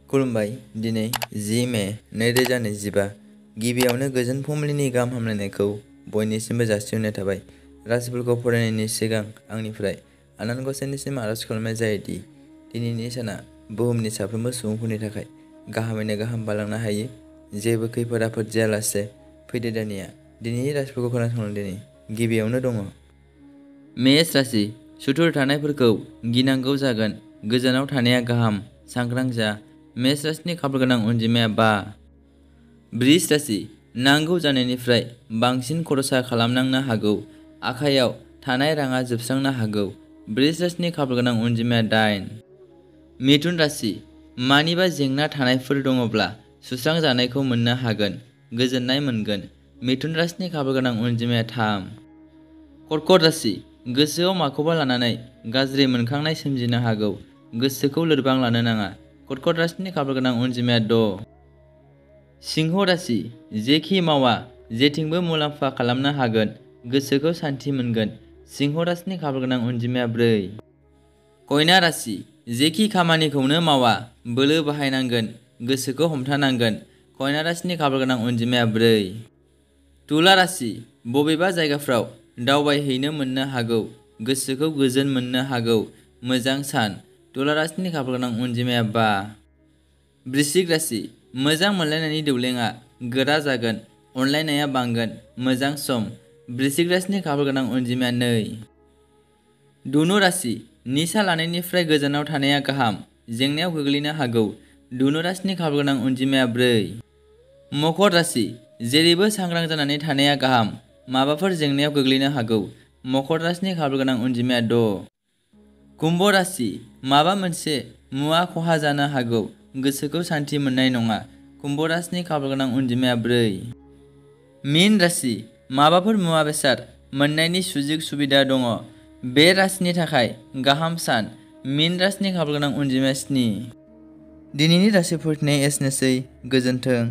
खुलुमबाय। दिनै 10 मे 2025 गिबियावनो गोजोन फुंबिलिनि गाहाम हामलायनायखौ बयनिसिमबो जासिहरनाय थाबाय। राशिफोरखौ फरायनायनि सिगां आंनिफ्राय आनान गसाइनिसिम आरज खालामनाय जायोदि दिनैनि साना बुहुमनि साफ्रोमबो सुबुंफोरनि थाखाय गाहामैनो गाहाम बारलांनो हायो। जेबो खैफोद आफोद जायालासे फैदो दानिया दिनैनि राशिफोरखौ खोनासंनो। दिनै गिबियावनो दङ मेष राशि। सुथुर थानायफोरखौ गिनांगौ जागोन, गोजानाव थानाया गाहाम, सांग्रां जा। मेष राशिनि खाफाल गोनां अनजिमाया 5। बृष राशि। नांगौ जानायनिफ्राय बांसिन खरसा खालामनांनो हागौ, आखाइयाव थानाय राङा जोबस्रांनो हागौ। बृष राशिनि खाफाल गोनां अनजिमाया 8। मिथुन राशि। मानिबा जेंना थानायफोर दङब्ला सुस्रांजानायखौ मोननो हागोन, गोजोननाय मोनगोन। मिथुन राशिनि खाफाल गोनां अनजिमाया 3। कर्कट राशि। गोसोआव माखौबा लानानै गाज्रि मोनखांनाय सोमजिनो हागौ, गोसोखौ लोरबां लानो नाङा। कर्कट राशिनि खाफाल गोनां अनजिमाया 6। सिंह राशि। जेखि मावा जेथिंबो मुलाम्फा खालामनो हागोन, गोसोखौ सान्थि मोनगोन। सिंह राशिनि खाफाल गोनां अनजिमाया 4। कन्या राशि। जेखि खामानिखौनो मावा बोलो बाहायनांगोन, गोसोखौ हमथानांगोन। कन्या राशिनि खाफाल गोनां अनजिमाया 4। तुला राशि। बबेबा जायगाफ्राव दावबायहैनो मोननो हागौ, गोसोखौ गोजोन मोननो हागौ। मोजां सान। तुला राशिनि खाफाल गोनां अनजिमाया 5। वृश्चिक राशि। मोजां मोनलायनायनि दौलेंआ गोरा जागोन, अनलायनाया बांगोन। मोजां सम। वृश्चिक राशिनि खाफाल गोनां अनजिमाया 2। धनु राशि। निसा लानायनिफ्राय गोजानाव थानाया गाहाम, जेंनायाव गोग्लैनो हागौ। धनु राशिनि खाफाल गोनां अनजिमाया 4। मकर राशि। जेरैबो सांग्रां जानानै थानाया गाहाम, माबाफोर जेंनायाव गोग्लैनो हागौ। मकर राशिनि खाफाल गोनां अनजिमाया 6। कुम्भ राशि। माबा मोनसे मुवा खहा जानो हागौ, गोसोखौ सान्थि मोननाय नङा। कुम्भ राशिनि खाफाल गोनां अनजिमाया 4। मीन राशि। माबाफोर मुवा बेसाद मोननायनि सुजुग सुबिदा दङ, बे राशिनि थाखाय गाहाम सान। मीन राशिनि खाफाल गोनां अनजिमाया 7। दिनैनि राशि फोरमायनाया एसेनोसै। गोजोन्थों।